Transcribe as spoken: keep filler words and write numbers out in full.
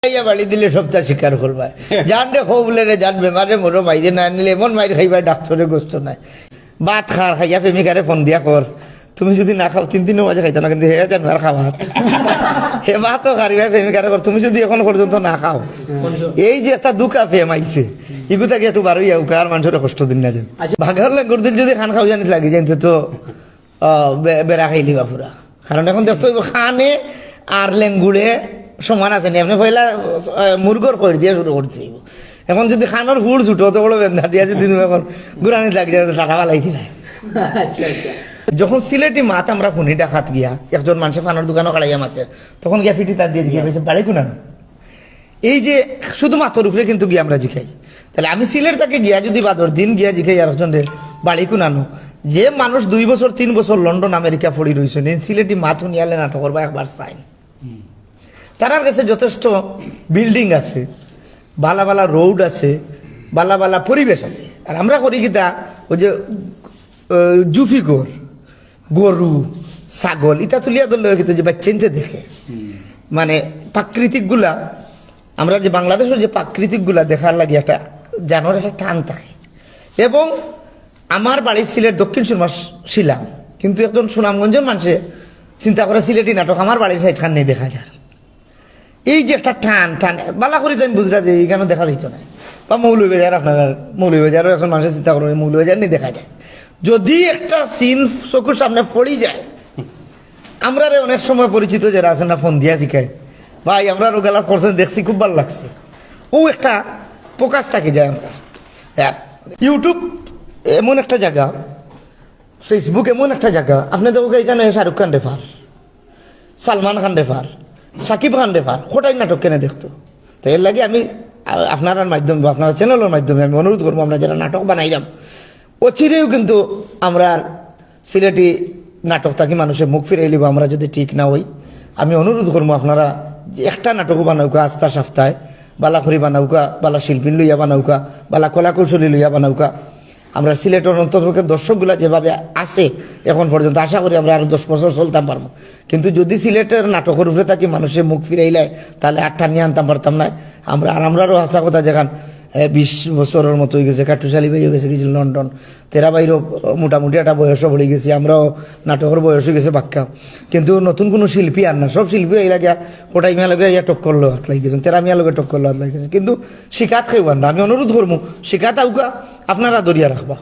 ইয়া বাড়ি দিলে সবটা স্বীকার করবায়। জান রে, খবলে রে, জান বেমারে মরো, মাইরে না নিলে এমন মাইর খাইবায়, ডাক্তরে গোস্ত নাই। ভাত খার খাইয়া প্রেমিকারে ফোন দিয়া কর, "তুমি যদি না খাও, তিন দিনর মাঝে খাইতো না, কিন্তু হে জানো আর খাওয়া।" হে ভাতও খারিবায় প্রেমিকারে কর, "তুমি যদি এখন পর্যন্ত না খাও।" এই যে একটা দুকা প্রেম আইছে, ইগু থাকি একটু বারইয়া উকা, আর মানুষরে কষ্ট দিন না যেন। বাঘর লেঙ্গুর দিল যদি খান খাও জানিত লাগি জানতে তো, আহ, বে-, বেড়া খাইলিবা পুরা। কারণ এখন দেখতে হইব খানে আর লেঙ্গুড়ে সমান আছে নি। আপনি পয়লা, আহ, মুরগর কইর দিয়া শুরু করতে হইব। এখন যদি খানোর ফুল ছুটো, তো বড় বেন্দা দিয়া যদি তুমি এখন গুরানি লাগি যায়, তো টাকা বালাই কি নাই। আচ্ছা, আচ্ছা। যখন সিলেটি মাত আমরা হুনি ডাকাত গিয়া, একজন মানুষে পানর দোকানো খাড়াইয়া মাতে, তখন গিয়া ফিটি তার দিয়ে জিজ্ঞেস করছে, "বাড়ি কোনানো?" এই যে শুধু মাতর উপরে কিন্তু গিয়া আমরা জিকাই। তাহলে আমি সিলেট থাকি গিয়া যদি বাদর দিন গিয়া জিকাই আর একজন রে, "বাড়ি কোনানো?" যে মানুষ দুই বছর, তিন বছর লন্ডন, আমেরিকা পড়ি রইছে, নি সিলেটি মাত হুনিয়ালে নাটক করবা একবার চাইন। তারার কাছে যথেষ্ট বিল্ডিং আছে, বালা বালা রোড আছে, বালা বালা পরিবেশ আছে। আর আমরা করি কিতা, ওই যে, আহ, জুফি ঘর, গরু, ছাগল, ইতা তুলিয়া ধরলে হয় কিতা যে বাচ্চাইন্তে দেখে। মানে প্রাকৃতিক গুলা, আমরা যে বাংলাদেশের যে প্রাকৃতিক গুলা দেখার লাগি একটা জানোর একটা টান থাকে। এবং আমার বাড়ি সিলেট দক্ষিণ সুরমা শিলাম, কিন্তু একজন সুনামগঞ্জের মানুষে চিন্তা করে সিলেটি নাটক আমার বাড়ির সাইড খান নেই দেখা যায়। এই যে একটা টান টান, বালা করি তাই বুঝরা যে এখানে দেখা যাইতো না। বা মৌলভীবাজার, আপনারা মৌলভীবাজারও এখন মানুষের চিন্তা করবেন, মৌলভীবাজার নিয়ে দেখা যায়। যদি একটা সিন চকুর সামনে পড়ি যায়, আমরারে অনেক সময় পরিচিত যারা আছেন না, ফোন দিয়া জিকায়, "ভাই, আমরা রোগালাত করছেন, দেখছি, খুব ভালো লাগছে।" ও একটা ফোকাস থাকি যায় আমরা। আর YouTube এমন একটা জায়গা, Facebook এমন একটা জায়গা, আপনি দেখো এখানে শাহরুখ খান রেফার, সালমান খান রেফার, সাকিব খান রেফার, কোটাই নাটক কেনে দেখতো। তো এর লাগি আমি, আ-, আপনারার মাধ্যমে বা আপনারা চ্যানেলের মাধ্যমে আমি অনুরোধ করবো, আমরা যারা নাটক বানাইলাম, অচিরেও কিন্তু আমরা সিলেটি নাটক থাকি মানুষের মুখ ফিরাইলিব, আমরা যদি ঠিক না হই। আমি অনুরোধ করবো আপনারা যে একটা নাটকও বানাউকা, আস্তা সপ্তাহে বালা করি বানাউকা, বালা শিল্পী লইয়া বানাউকা, বালা কলা কৌশলী লইয়া বানাউকা। আমরা সিলেটের অন্ততপক্ষে দর্শকগুলা যেভাবে আছে এখন পর্যন্ত, আশা করি আমরা আরো দশ বছর চলতাম পারবো। কিন্তু যদি সিলেটের নাটকের উপরে থাকি মানুষের মুখ ফিরাইলায়, তাহলে আর টানিয়া আনতাম পারতাম না। আমরা, আর আমরারও হাছা কথা যেখান, এ, বিশ বছরের মতো হয়ে গেছে, কাট্টুশ আলী ভাই হয়ে গেছে কিছু লন্ডন, তেরা ভাইরও মোটামুটি একটা বয়সও পড়ে গেছি, আমরাও নাটকের বয়স হয়ে গেছে বাক্কা। কিন্তু নতুন কোনো শিল্পী আর না, সব শিল্পী এই লাগিয়া কোটাই মিয়া লগে ইয়া টক্কর লো হাত লাগি গেছেন, তেরা মিয়া লগে টক্কর লো হাত লাগি গেছেন। কিন্তু শিকাত খেয়ে না, আমি অনুরোধ করবো, শিকাত আউকা, আপনারা ধরিয়া রাখবা।